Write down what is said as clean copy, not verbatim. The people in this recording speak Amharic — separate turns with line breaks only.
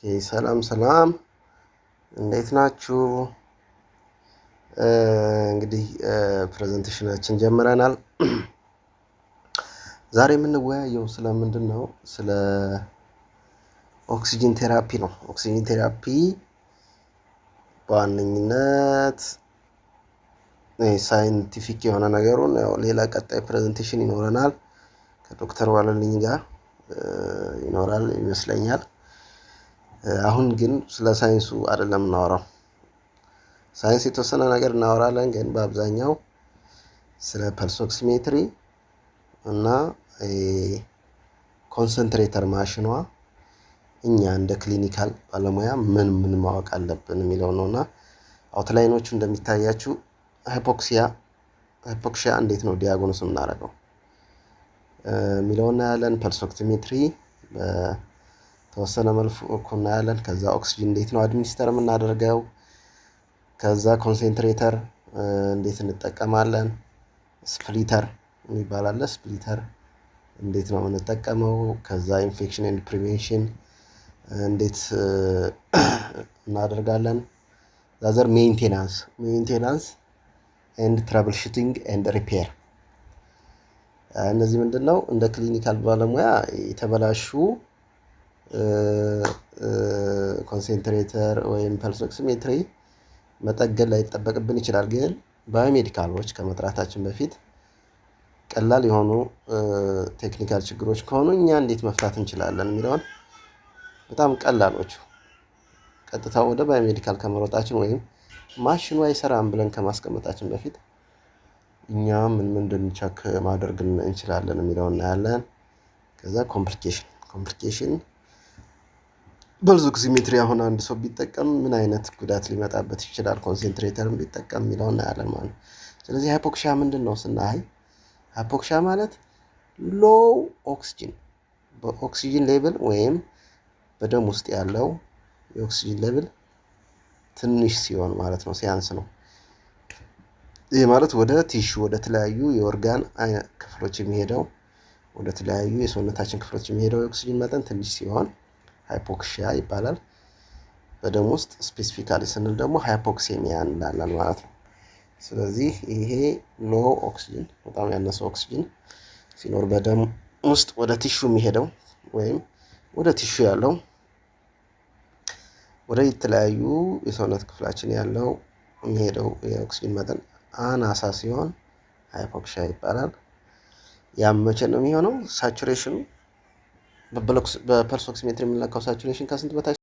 ሰላም ሰላም፣ እንዴት ናችሁ? እንግዲህ presentation ኣችን ጀምረናል። ዛሬ የምንወያየው ስለምንድን ነው? ስለ oxygen therapy ነው። Oxygen therapy በዋነኝነት scientific የሆነ ነገሩን ያው ሌላ ቀጣይ presentation ይኖረናል፣ ከዶክተር ዋለልኝ ጋር ይኖራል ይመስለኛል። አሁን ግን ስለ ሳይንሱ አይደለም የምናወራው። ሳይንስ የተወሰነ ነገር እናወራለን፣ ግን በአብዛኛው ስለ pulse oximetry እና concentrator ማሽኗ እኛ እንደ clinical ባለሙያ ምን ምን ማወቅ አለብን የሚለው ነው። እና outline ኦቹ እንደሚታያችሁ hypoxia እንዴት ነው diagnose የምናደርገው የሚለው እናያለን። Pulse oximetry በተወሰነ መልኩ እናያለን። ከዛ ኦክሲጅን እንዴት ነው administer የምናደርገው፣ ከዛ concentrator እንዴት እንጠቀማለን፣ splitter የሚባል አለ። Splitter እንዴት ነው የምንጠቀመው፣ ከዛ infection and prevention እንዴት እናደርጋለን፣ the other maintenance and troubleshooting and repair። እነዚህ ምንድን ነው፣ እንደ clinical ባለሙያ የተበላሹ concentrator ወይም pulse oximetry መጠገን ላይጠበቅብን ይችላል። ግን biomedical ኦች ከመጥራታችን በፊት ቀላል የሆኑ technical ችግሮች ከሆኑ እኛ እንዴት መፍታት እንችላለን የሚለውን፣ በጣም ቀላሎቹ ቀጥታ ወደ biomedical ከመሮጣችን ወይም ማሽኑ አይሰራም ብለን ከማስቀመጣችን በፊት እኛ ምን ምንድን check ማድረግ እንችላለን የሚለውን እናያለን። ከዛ complication pulse oximetry አሁን አንድ ሰው ቢጠቀም ምን አይነት ጉዳት ሊመጣበት ይችላል፣ concentrator ን ቢጠቀም የሚለውን እናያለን ማለት ነው። ስለዚህ hypoxia ምንድን ነው ስናይ፣ hypoxia ማለት low oxygen፣ በ oxygen level ወይም በደም ውስጥ ያለው የ oxygen level ትንሽ ሲሆን ማለት ነው፣ ሲያንስ ነው። ይህ ማለት ወደ tissue፣ ወደ ተለያዩ የኦርጋን ክፍሎች የሚሄደው፣ ወደ ተለያዩ የሰውነታችን ክፍሎች የሚሄደው የኦክሲጅን መጠን ትንሽ ሲሆን hypoxia ይባላል። በደም ውስጥ specifically ስንል ደግሞ hypoxemia እንላለን ማለት ነው። ስለዚህ ይሄ low oxygen፣ በጣም ያነሰ ኦክሲጅን ሲኖር በደም ውስጥ ወደ tissue የሚሄደው ወይም ወደ tissue ያለው፣ ወደ የተለያዩ የሰውነት ክፍላችን ያለው የሚሄደው የኦክሲጅን መጠን አናሳ ሲሆን hypoxia ይባላል። ያም መቼ ነው የሚሆነው? Saturation ኑ በ pulse oximetry የምንለካው saturation ከስንት በታች